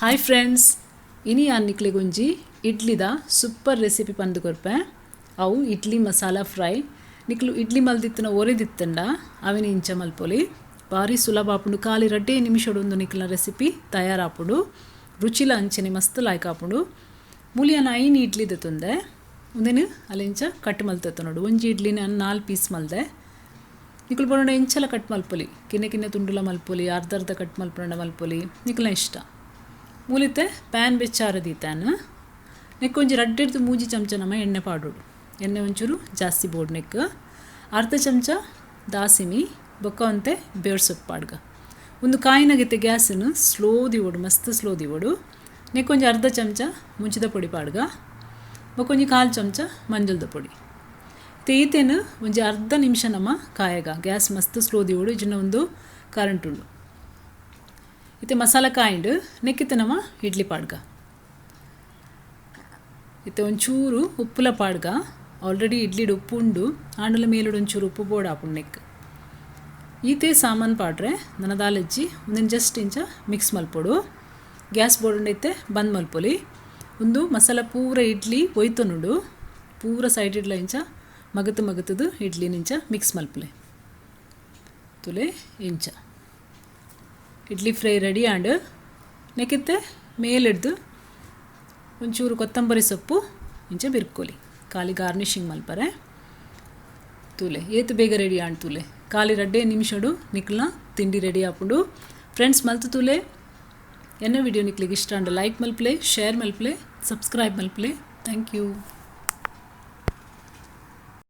Hi friends, ಇನಿ ಆನ್ ಇಡ್ಲಿದ super recipe ಪಂದು ಕೊರ್ಪೆ. ಅವು idli masala fry. ನಿಕ್ಲು idli ಮಲ್ದಿತ್ತನ ಒರಿದಿತ್ತಂಡ ಅವಿನ ಇಂಚ ಮಲ್ಪೊಲಿ. ಬಾರಿ ಸುಲಭ ಆಪುಂಡು. ಖಾಲಿ ರಡ್ಡೆ ನಿಮಿಷಡೊಂದು ನಿಕ್ಲ ರೆಸಿಪಿ ತಯಾರಾಪುಂಡು. ರುಚಿಲ ಅಂಚನೆ ಮಸ್ತ್ ಲಾಯ್ಕ್ ಆಪುಂಡು. ಮೂಲಿಯನ 5 ಇಡ್ಲಿ ದೆತ್ತೊಂದೆ. ಉಂದೆನ್ ಅಲೆಂಚ ಕಟ್ ಮಲ್ತೆತ್ತೊನೊಡು. ಒಂಜಿ ಇಡ್ಲಿನ 4 ಪೀಸ್ ಮಲ್ದೆ. ನಿಕ್ಲು ಬೋಡಂಡ ಎಂಚಲ ಕಟ್ ಮಲ್ಪೊಲಿ. ಕಿನ್ನೆ ಕಿನ್ನೆ ತುಂಡುಲ ಮಲ್ಪೊಲಿ, ಅರ್ಧ ಅರ್ಧ ಕಟ್ ಮಲ್ಪೊಂಡ ಮಲ್ಪೊಲಿ, ನಿಕ್ಲ ಇಷ್ಟ. ಮೂಲಿತೆ ಪ್ಯಾನ್ ಬೆಚ್ಚಾರ ದೀತಾನ. ನೆಕ್ ಒಂಜಿ ರಡ್ಡೆಡ್ದು 3 ಚಮಚ ನಮ್ಮ ಎಣ್ಣೆ ಪಾಡೋಡು. ಎಣ್ಣೆ ಒಂಚೂರು ಜಾಸ್ತಿ ಬೋಡು ನೆಕ್. ಅರ್ಧ ಚಮಚ ದಾಸಿಮಿ ಬೊಕ್ಕ ಒಂತೆ ಬೇರ್ ಸೊಪ್ಪು ಪಾಡ್ಗ. ಒಂದು ಕಾಯಿನಾಗಿತ್ತೆ ಗ್ಯಾಸನ್ನು ಸ್ಲೋ ದಿವೋಡು, ಮಸ್ತ್ ಸ್ಲೋ ದಿವೋಡು. ನೆಕ್ ಒಂಜಿ ಅರ್ಧ ಚಮಚ ಮುಂಚಿದ ಪೊಡಿ ಪಾಡ್ಗ. ಬೊಕ್ಕ ಒಂಜಿ 1/4 ಚಮಚ ಮಂಜಲ್ದ ಪೊಡಿ. ಈತೇನು ಒಂಜಿ ಅರ್ಧ ನಿಮಿಷ ನಮ್ಮ ಕಾಯಗ. ಗ್ಯಾಸ್ ಮಸ್ತ್ ಸ್ಲೋ ದಿವೋಡು, ಇಜಿನ ಒಂದು ಕರೆಂಟ್ ಉಂಡು. ಇತ್ತೆ ಮಸಾಲ ಕಾಯಿಂಡು ನೆಕ್ಕಿತ್ತೆ ನಮ್ಮ ಇಡ್ಲಿ ಪಾಡ್ಗ. ಇತ್ತೆ ಒಂಚೂರು ಉಪ್ಪುಲ ಪಾಡ್ಗ. ಆಲ್ರೆಡಿ ಇಡ್ಲಿಡ್ ಉಪ್ಪು ಉಂಡು, ಆಂಡಲ ಮೇಲುಡು ಒಂಚೂರು ಉಪ್ಪು ಬೋಡು ಆಪುಂಡು ನೆಕ್. ಈತೆ ಸಾಮಾನು ಪಾಡ್ರೆ ನನ್ನ ದಾಲಜ್ಜಿ ಒಂದೊಂದು ಜಸ್ಟ್ ಇಂಚ ಮಿಕ್ಸ್ ಮಲ್ಪೊಡು. ಗ್ಯಾಸ್ ಬೋರ್ಡ್ ಇತ್ತೆ ಬಂದ್ ಮಲ್ಪೊಲಿ. ಒಂದು ಮಸಾಲ ಪೂರ ಇಡ್ಲಿ ಒಯ್ತೊನುಂಡು. ಪೂರ ಸೈಡ್ ಇಡ್ಲ ಇಂಚ ಮಗತು ಮಗತದು ಇಡ್ಲಿ ನಿಂಚ ಮಿಕ್ಸ್ ಮಲ್ಪಲೆ ತುಲೆ ಇಂಚ. ಇಡ್ಲಿ fry ready and ನೆಕ್ಕಿತ್ತೆ ಮೇಲಿಡ್ದು ಒಂಚೂರು ಕೊತ್ತಂಬರಿ ಸೊಪ್ಪು ಇಂಚ ಬಿರ್ಕೊಲಿ. ಖಾಲಿ ಗಾರ್ನಿಷಿಂಗ್ ಮಲ್ಪರೆ. ತೂಲೆ ಏತು ಬೇಗ ರೆಡಿ ಆಂಡ್ ತೂಲೆ. ಖಾಲಿ ರಡ್ಡೆ ನಿಮಿಷಡು ನಿಕ್ಲ ತಿಂಡಿ ರೆಡಿ ಆಪುಂಡು. ಫ್ರೆಂಡ್ಸ್ ಮಲ್ತು ತೂಲೆ. ಎನ್ನ ವಿಡಿಯೋ ನಿಕ್ಲಿಗೆ ಇಷ್ಟ ಅಂಡ ಲೈಕ್ ಮಲ್ಪಲೆ, ಶೇರ್ ಮಲ್ಪಲೆ, ಸಬ್ಸ್ಕ್ರೈಬ್ ಮಲ್ಪಲೆ. Thank you.